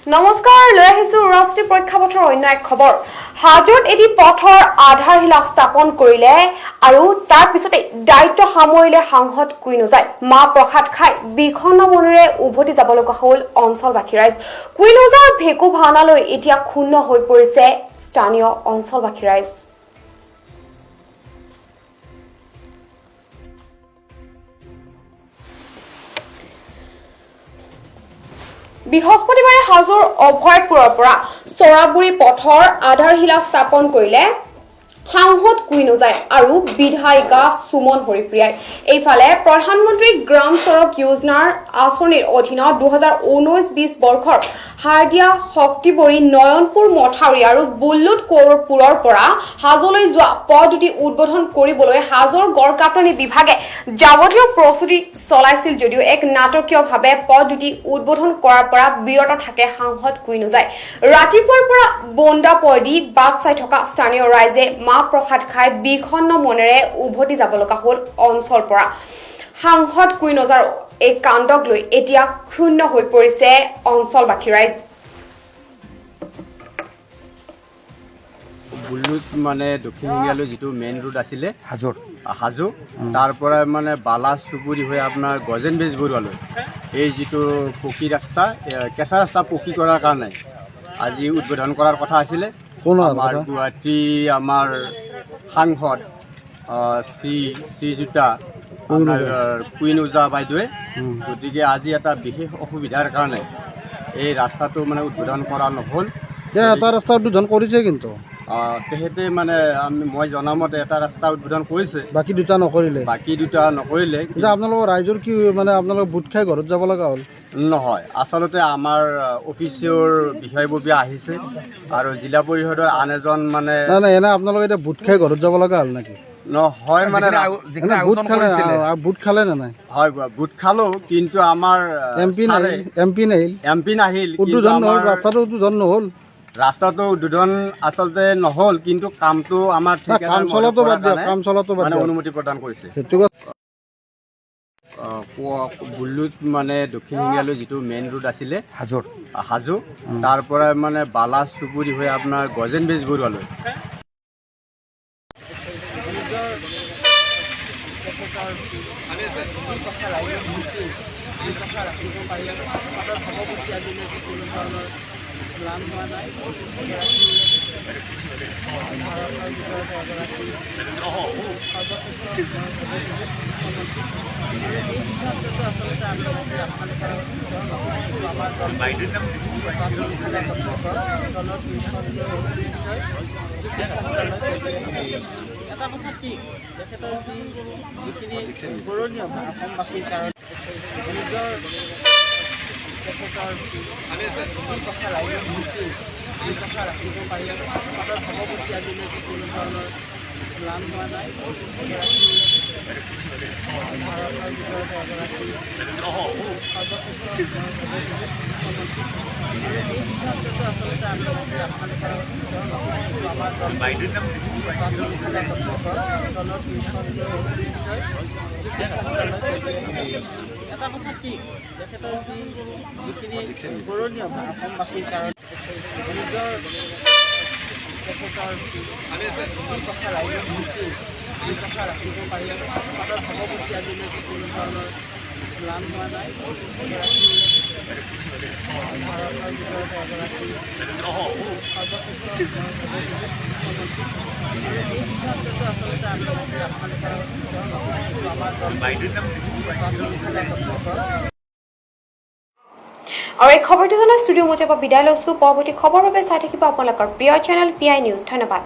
নমস্কাৰ, লৈ আহিছো ৰাষ্ট্ৰীয় প্ৰেক্ষাপটৰ অন্য এক খবৰ। হাজোত এটি পথৰ আধাৰশিলা স্থাপন কৰিলে আৰু তাৰ পিছতে দায়িত্ব সামৰিলে সাংসদ কুইন ওজাই। মাহ প্ৰসাদ খাই বিষণ্ণ মনেৰে উভতি যাব লগা হ'ল অঞ্চলবাসী ৰাইজ। কুইন ওজাৰ ভেকু ভাওনালৈ এতিয়া ক্ষুণ্ণ হৈ পৰিছে স্থানীয় অঞ্চলবাসী ৰাইজ। বৃহস্পতিবাৰে হাজোৰ অভয়পুৰৰ পৰা চৰাবুৰী পথৰ আধাৰশিলা স্থাপন কৰিলে সাংসদ কুইন ওজাই আৰু বিধায়িকা সুমন হৰিপ্ৰিয়াই। এইফালে প্ৰধানমন্ত্ৰী গ্ৰাম চড়ক যোজনাৰ আঁচনিৰ অধীনত 2019-20 বৰ্ষৰ হাৰদিয়া, শক্তিবৰী, নয়নপুৰ মথাউৰি আৰু বুল্লুট কোঁৱৰপুৰৰ পৰা হাজোলৈ যোৱা পথ দুটি উদ্বোধন কৰিবলৈ হাজোৰ গড়কাপ্তানি বিভাগে যাৱতীয় প্ৰস্তুতি চলাইছিল যদিও এক নাটকীয়ভাৱে পথ দুটি উদ্বোধন কৰাৰ পৰা বিৰত থাকে সাংসদ কুইন ওজাই। ৰাতিপুৱাৰ পৰা বন্দা পয় দি বাট চাই থকা স্থানীয় ৰাইজে মাহ প্ৰসাদ খাই বিষণ্ণ মনেৰে উভতি যাব লগা হ'ল অঞ্চল পৰা। সাংসদ কুইন ওজাৰ এই কাণ্ডক লৈ এতিয়া ক্ষুণ্ণ হৈ পৰিছে অঞ্চলবাসী ৰাইজ। বুল্লুট মানে দক্ষিণ শিঙিয়ালৈ যিটো মেইন ৰোড আছিলে হাজোৰ হাজো, তাৰ পৰা মানে বালা চুবুৰী হৈ আপোনাৰ গজেন বেজবৰুৱালৈ এই যিটো পকী ৰাস্তা, কেঁচা ৰাস্তা পকী কৰাৰ কাৰণে আজি উদ্বোধন কৰাৰ কথা আছিলে। কোন অহাৰ আমাৰ কথা? গুৱাহাটী আমাৰ সাংসদ শ্ৰীযুতা আপোনাৰ কুইন ওজা বাইদেৱে। গতিকে আজি এটা বিশেষ অসুবিধাৰ কাৰণে এই ৰাস্তাটো মানে উদ্বোধন কৰা নহ'ল। এতিয়া এটা ৰাস্তা উদ্বোধন কৰিছে কিন্তু তেখেতে মানে মই জনামতে এটা ৰাস্তা উদ্বোধন কৰিছে, বাকী দুটা নকৰিলে। বাকী দুটা নকৰিলে। এতিয়া আপোনালোকৰ ৰাইজৰ কি মানে আপোনালোক বুট খাই ঘৰত যাব লগা হ'ল? নহয়, আচলতে আমাৰ অফিচৰ বিষয়ববীয়া আহিছে আৰু জিলা পৰিষদৰ আন এজন মানে নাই নাই, এনে আপোনালোকে এতিয়া বুট খাই ঘৰত যাব লগা হ'ল নেকি? নহয় মানে এনে বুট খালে, বুট খালে নে নাই? হয়, বুট খালোঁ, কিন্তু আমাৰ এম পি নাহিল, এম পি নাহিল, এম পি নাহিল, কিন্তু উদ্বোধন নহ'ল, আমাৰ ৰাস্তাটো উদ্বোধন নহ'ল। ৰাস্তাটো উদ্বোধন আচলতে নহ'ল, কিন্তু কামটো আমাৰ না, ঠিকাদাৰ কাম চলাটো মহোদয়ে বাদ দিয়ক, কৰাৰ কাম চলাটো বাদ মানে দিয়ক। অনুমতি প্ৰদান কৰিছে। সেইটো কথা। বুল্লুট মানে দক্ষিণ শিঙিয়ালৈ যিটো মেইন ৰোড আছিলে হাজোৰ হাজো, তাৰ পৰা মানে বালা চুবুৰী হৈ আপোনাৰ গজেন বেজবৰুৱালৈ নিজৰ তেখেতৰ যি কথা ৰাইজক দিছিল, সেই কথা ৰাখিব পাৰিছে। তেখেতৰ ভাৱমূৰ্তি আজিলৈকে কোনো ধৰণৰ ম্লান হোৱা নাই। এগৰাকী ভাৰতৰ ভিতৰতে এগৰাকী সৰ্বশ্ৰেষ্ঠ মই ক'ব খোজোঁ মুখ্যমন্ত্ৰী। আৰু এই সিদ্ধান্তটো আচলতে আমি আপোনালোকৰ নহয়, এইটো আমাৰ দল শৃংখলাবদ্ধ দল, দলৰ তিনিখন নেতৃত্বই যি সিদ্ধান্ত লয় সেইটোৱে হ'ব। এটা কথা ঠিক, তেখেতৰ যিখিনি কৰণীয় অসমবাসীৰ কাৰণে, নিজৰ তেখেতৰ যি কথা ৰাইজক দিছিল, সেই কথা ৰাখিব পাৰিছে। তেখেতৰ ভাৱমূৰ্তি আজিলৈকে কোনো ধৰণৰ ম্লান হোৱা নাই। এগৰাকী ভাৰতৰ ভিতৰতে এগৰাকী সৰ্বশ্ৰেষ্ঠ মই ক'ব খোজোঁ মুখ্যমন্ত্ৰী। আৰু এই সিদ্ধান্তটো আচলতে আমি আপোনালোকৰ নহয়, এইটো আমাৰ দল শৃংখলাবদ্ধ দল, দলৰ তিনিখন নেতৃত্বই যি সিদ্ধান্ত লয় সেইটোৱে হ'ব। এটা কথা ঠিক, তেখেতৰ যিখিনি কৰণীয় অসমবাসীৰ কাৰণে, নিজৰ তেখেতৰ যি কথা ৰাইজক দিছিল, সেই কথা ৰাখিব পাৰিছে। তেখেতৰ ভাৱমূৰ্তি আজিলৈকে কোনো ধৰণৰ ম্লান হোৱা নাই। এগৰাকী ভাৰতৰ ভিতৰতে এগৰাকী সৰ্বশ্ৰেষ্ঠ মই ক'ব খোজোঁ মুখ্যমন্ত্ৰী। আৰু এই সিদ্ধান্তটো আচলতে আমি আপোনালোকৰ নহয়, এইটো আমাৰ দল শৃংখলাবদ্ধ দল। আৰু এই খবৰটো জনাই ষ্টুডিঅ' মজিয়াৰ পৰা বিদায় লৈছো। পৰৱৰ্তী খবৰৰ বাবে চাই থাকিব আপোনালোকৰ প্ৰিয় চেনেল পি আই নিউজ। ধন্যবাদ।